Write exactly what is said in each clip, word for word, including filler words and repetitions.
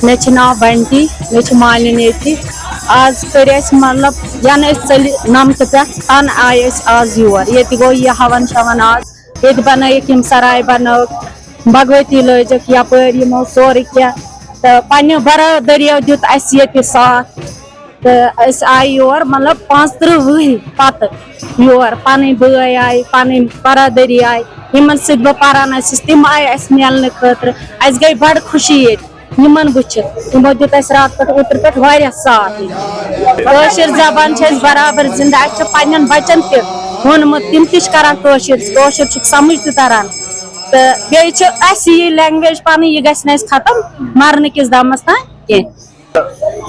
مےٚ چھُ ناو بنٹی، مےٚ چھِ مالِنۍ ییٚتی۔ آز کٔرۍ اَسہِ، مطلب، ینہٕ أسۍ ژٔلۍ نمتہٕ پٮ۪ٹھ، تَنہٕ آیہِ أسۍ آز یور۔ ییٚتہِ گوٚو یہِ ہاوان شاوان آز، ییٚتہِ بنٲیِکھ یِم سراے، بنٲوٕکھ بھگوتی، لٲجِکھ یپٲرۍ یِمو سورُے کینٛہہ، تہٕ پننہِ برادٔریو دیُت اَسہِ ییٚتہِ ساتھ۔ تہٕ أسۍ آیہِ یور، مطلب، پانٛژترٕٛہ ؤہرۍ پتہٕ یور۔ پنٕنۍ بٲے آیہِ، پنٕنۍ برادٔری آیہِ، یِمن سۭتۍ بہٕ پران ٲسٕس، تِم آیہِ اَسہِ میلنہٕ خٲطرٕ۔ اَسہِ گٔے بڑٕ خوشی ییٚتہِ یِمن وٕچھِتھ۔ یِمو دیُت اَسہِ راتہٕ پٮ۪ٹھ اوترٕ پٮ۪ٹھ واریاہ ساتھ۔ کٲشِر زبان چھِ اَسہِ برابر زندٕ۔ اَسہِ چھُ پننٮ۪ن بچن تہِ ووٚنمُت، تِم تہِ چھِ کران کٲشِر، کٲشُر چھُکھ سمجھ تہِ تران۔ تہٕ بیٚیہِ چھِ اَسہِ یہِ language پنٕنۍ، یہِ گژھِ نہٕ اَسہِ ختم مرنہٕ کِس دمس تام کینٛہہ۔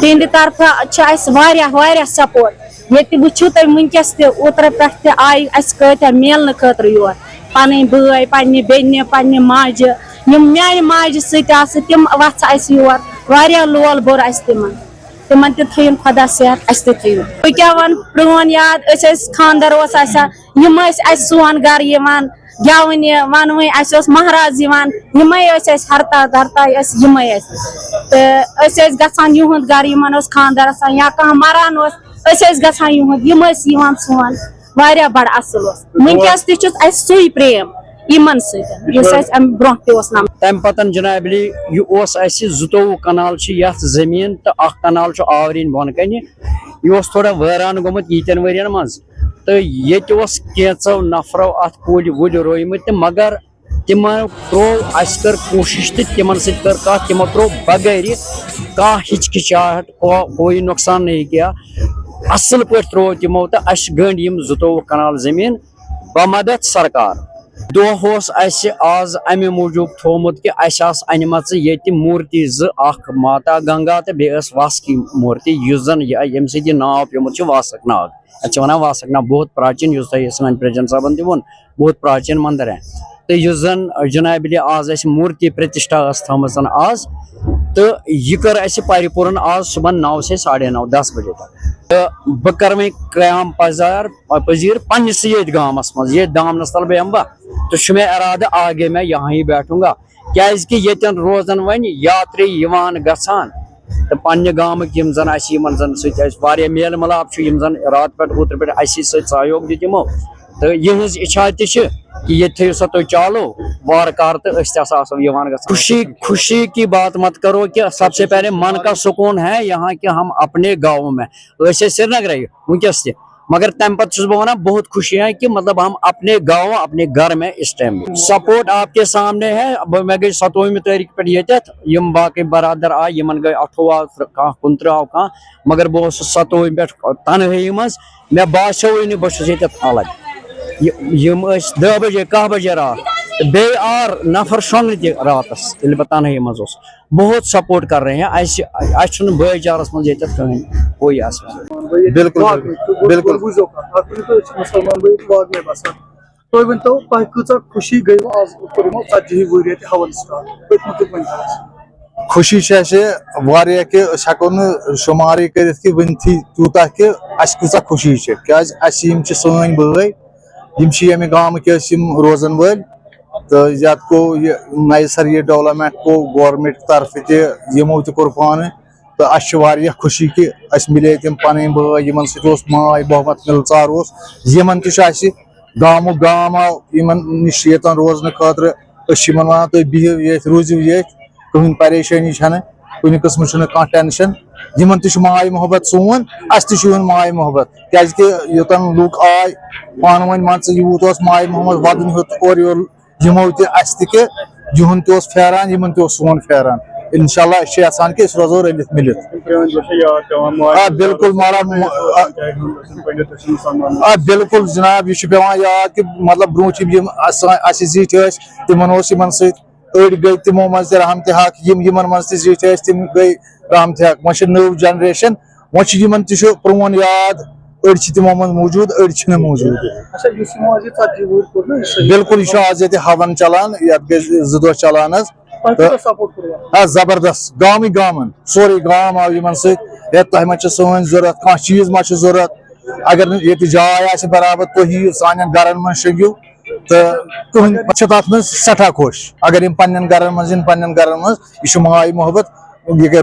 تِہنٛدِ طرفہٕ چھِ اَسہِ واریاہ، واریاہ support۔ ییٚتہِ وٕچھِو تُہۍ وٕنکیٚس تہِ، اوترٕ پٮ۪ٹھ تہِ آیہِ اَسہِ کۭتیٛاہ میلنہٕ خٲطرٕ یور۔ پنٕنۍ بٲے، پننہِ بیٚنہِ، پننہِ ماجہِ، یِم میانہِ ماجہِ سۭتۍ آسہٕ، تِم وژھٕ اَسہِ یور۔ واریاہ لول بوٚر اَسہِ تِمن۔ تِمن تہِ تھٲیِن خۄدا صحت، اَسہِ تہِ تھٲیِن۔ بہٕ کیٛاہ وَنہٕ، پرٛون یاد، أسۍ ٲسۍ، خانٛدر اوس آسان، یِم ٲسۍ اَسہِ سون گرٕ یِوان۔ گٮ۪وٕنہِ وَنوٕنۍ، اَسہِ اوس مہراز یِوان، یِمَے ٲسۍ اَسہِ ہرتاز درتاز ٲسۍ یِمَے اَسہِ۔ تہٕ أسۍ ٲسۍ گژھان یِہُنٛد گَرٕ، یِمَن اوس خانٛدَر آسان یا کانٛہہ مَران اوس، أسۍ ٲسۍ گژھان یِہُنٛد، یِم ٲسۍ یِوان سون۔ واریاہ بَڑٕ اَصٕل اوس۔ وٕنکیٚس تہِ چھُس اَسہِ سُے پرٛیم یِمَن سۭتۍ، یُس اَسہِ اَمہِ برٛونٛہہ تہِ اوس نَمبر۔ تَمہِ پَتَن جِنابِ علی، یہِ اوس اَسہِ زٕتووُہ کَنال چھِ یَتھ زٔمیٖن تہٕ اَکھ کَنال چھُ آورِنۍ بۄنہٕ کَنہِ۔ یہِ اوس تھوڑا وٲران گوٚمُت ییٖتٮ۪ن ؤرِین منٛز۔ تہٕ ییٚتہِ اوس کینٛژو نفرو اتھ کُلۍ وُلۍ رویمٕتۍ تہٕ مگر تِمو ترٛوو، اسہِ کٔر کوٗشش تہٕ تِمن سۭتۍ کٔر کتھ، تِمو ترٛوو بغٲرِ کانٛہہ ہچکچاہٹ، کو-، کوئی نۄقصان نہیں کیا۔ اصل پٲٹھۍ ترٛوو تِمو تہٕ اسہِ گٔنٛڈۍ یِم زٕتووُہ کنال زٔمیٖن بمدد سرکار۔ دۄہ اوس اسہِ آز امہِ موٗجوٗب تھوومُت کہِ اسہِ آسہٕ انِمژٕ ییٚتہِ مورتی زٕ، اکھ ماتا گنگا تہٕ بیٚیہِ ٲس واسکی مورتی، یُس زن یہِ، ییٚمہِ سۭتۍ یہِ ناو پیومُت چھُ واسک ناگ۔ اتھ چھِ ونان واسک ناگ، بہت پراچین، یُس تۄہہِ سٲنۍ پرٛٮ۪زِڈنٹ صٲبن تہِ ووٚن، بہت پراچین مندر ہے۔ تہٕ یُس زن جناب علی آز اسہِ مورتی پرتشٹھا ٲس تھٲومٕژ آز، تہٕ یہِ کٔر اسہِ پریپورن آز صبحن نو سے ساڑھے نو، دس بجے تک۔ تہٕ بہٕ کرٕ وۄنۍ قیام پذار، پذیر پننسٕے ییٚتہِ گامس منٛز، ییٚتہِ دامنس تل بیٚہمہٕ بہٕ، تہٕ چھُ مےٚ ارادٕ آگے میں یہاں ہی بیٹھوں گا۔ کیازِ کہِ ییٚتٮ۪ن روزن وۄنۍ یاتری یِوان گژھان تہٕ پننہِ گامٕکۍ یِم زن اسہِ، یِمن زن سۭتۍ اسہِ واریاہ میل ملاپ چھُ، یِم زن راتہٕ پٮ۪ٹھ اوترٕ پٮ۪ٹھ اسی سۭتۍ سہیوگ دیُت یِمو، تہٕ یِہٕنٛز اِچھا تہِ چھِ کہِ ییٚتہِ تھٲیِو سا تُہۍ چالو وارٕ کارٕ تہٕ أسۍ تہِ ہسا آسو یِوان گژھان۔ خوشی، خوشی کی بات مت کرو کہ سب سے پہلے من کا سکون ہے یہاں کہ ہم اپنے گاؤں میں، أسۍ ٲسۍ سرینگرے وٕنکیٚس تہِ، مگر تمہِ پتہٕ چھُس بہٕ ونان بہت خوشی ہے کہ مطلب ہم اپنے گاؤں اپنے گھر میں اس ٹائم۔ سپورٹ آپ کے سامنے ہے۔ بہٕ، مےٚ گٔے ستووُہمہِ تٲریٖخ پٮ۪ٹھ ییٚتٮ۪تھ، یِم باقٕے برادر آے، یِمن گٔے اَٹھووُہ، کانٛہہ کُنترٕہ آو کانٛہہ، مگر بہٕ اوسُس ستووُہمہِ پٮ۪ٹھ تنہٲیی منٛز۔ مےٚ باسیووُے نہٕ بہٕ چھُس ییٚتٮ۪تھ الگ۔ یہِ، یِم ٲسۍ دَہ بجے، کاہ بجے راتھ، تہٕ بیٚیہِ آو نفر شۄنٛگنہٕ تہِ راتس، ییٚلہِ بہٕ تنہٲیی منٛز اوسُس۔ بہت سپورٹ کر رہے ہیں۔ اسہِ، اسہِ چھُنہٕ بٲے چارس منٛز ییٚتٮ۪تھ کٕہٕنۍ کوئی آسہِ۔ بالکل، بالکل۔ بوٗزِو کَتھ، اَکھ ؤنِو تُہۍ، أسۍ چھِ مُسلمان بٲے تہٕ واگمے بسان۔ تُہۍ ؤنۍ تو، تۄہہِ کۭژاہ خوشی گٔیوٕ آز کوٚرمُت ژتجی ؤرۍ ییٚتہِ ہاوان سٹال؟ تٔتھۍ مُتعلِق ؤنۍ تو اَسہِ۔ خوشی چھِ اَسہِ واریاہ کہِ أسۍ ہٮ۪کو نہٕ شُمارٕے کٔرِتھ کہِ ؤنتھٕے تیوٗتاہ کہِ اَسہِ کۭژاہ خوشی چھِ، کیٛازِ اَسہِ یِم چھِ سٲنۍ بٲے، یِم چھِ ییٚمہِ گامٕکۍ أسۍ یِم روزن وٲلۍ۔ تہٕ یَتھ گوٚو یہِ نَیہِ سَرٕ یہِ ڈیولپمنٹ گوٚو گورنمنٹ طرفہٕ تہِ، یِمو تہِ کوٚر پانہٕ۔ تہٕ اَسہِ چھِ واریاہ خوشی کہِ اَسہِ مِلے تِم پَنٕنۍ بٲے، یِمَن سۭتۍ اوس ماے محبت مِلژار اوس۔ یِمَن تہِ چھُ اَسہِ گامُک گام آو یِمَن نِش ییٚتٮ۪ن روزنہٕ خٲطرٕ۔ أسۍ چھِ یِمَن وَنان، "تُہۍ بِہِو ییٚتھۍ، روٗزِو ییٚتھۍ، کٕہٕنۍ پریشٲنی چھَنہٕ، کُنہِ قٕسمہٕ چھُنہٕ کانٛہہ ٹٮ۪نشَن۔" یِمَن تہِ چھُ ماے محبت سون، اَسہِ تہِ چھُ یِہُنٛد ماے محبت، کیٛازِکہِ یوٚتَن لُکھ آے پانہٕ ؤنۍ، مان ژٕ، یوٗت اوس ماے محبت وَدُن ہیوٚت اورٕ یورٕ۔ یِمو تہِ اَسہِ تہِ کہِ یِہُنٛد تہِ اوس پھیران، یِمَن تہِ اوس سون پھیران۔ اِنشاءاللہ أسۍ چھِ یَژھان کہِ أسۍ روزو رٔلِتھ مِلِتھ۔ تِم پرٛٲنۍ دۄہ چھِ یاد پٮ۪وان، ماجہِ آ، بِلکُل، ماڑا، آ، جایہِ ہُنٛد ٲسِن، پٔنڈِت ٲسِن، مُسلمان ٲسِن۔ آ، بِلکُل جِناب، یہِ چھُ پٮ۪وان یاد کہِ مطلب برٛونٛہہ چھِ یِم اَسہِ، اَسہِ زِٹھۍ ٲسۍ، تِمَن اوس یِمَن سۭتۍ، أڑۍ گٔے تِمو منٛز تہِ رحمتِ حق، یِم یِمَن منٛز تہِ زِٹھۍ ٲسۍ، تِم گٔے رحمتِ حق۔ وۄنۍ چھِ نٔو جنریشن، وۄنۍ چھِ یِمن تہِ چھُ پرون یاد، أڑۍ چھِ تِمو منٛز موٗجوٗد، أڑۍ چھِنہٕ موٗجوٗد۔ اچھا، یُس یِمو آز یہِ ژتجی وُہُر کوٚر نا، یُس یہِ بِلکُل، یہِ چھُ آز ییٚتہِ ہون چلان، یَتھ گٔے زٕ دۄہ چلان حظ۔ تۄہہِ تہٕ کوٗتاہ سپورٹ کوٚروٕ؟ آ، زبردست، گامٕے گامن، سورُے گام آو یِمن سۭتۍ۔ ہے، تۄہہِ ما چھِ سٲنۍ ضوٚرتھ، کانٛہہ چیٖز ما چھُ ضوٚرتھ؟ اگر نہٕ ییٚتہِ جاے آسہِ برابر، تُہۍ یِیِو سانٮ۪ن گرن منٛز شۄنٛگِو۔ تہٕ کٕہٕنۍ چھِ تَتھ منٛز سٮ۪ٹھاہ خۄش۔ اگر یِم پنٛنٮ۪ن گرن منٛز یِن، پنٛنٮ۪ن گرن منٛز، یہِ چھُ ماے محبت۔ یہِ گٔے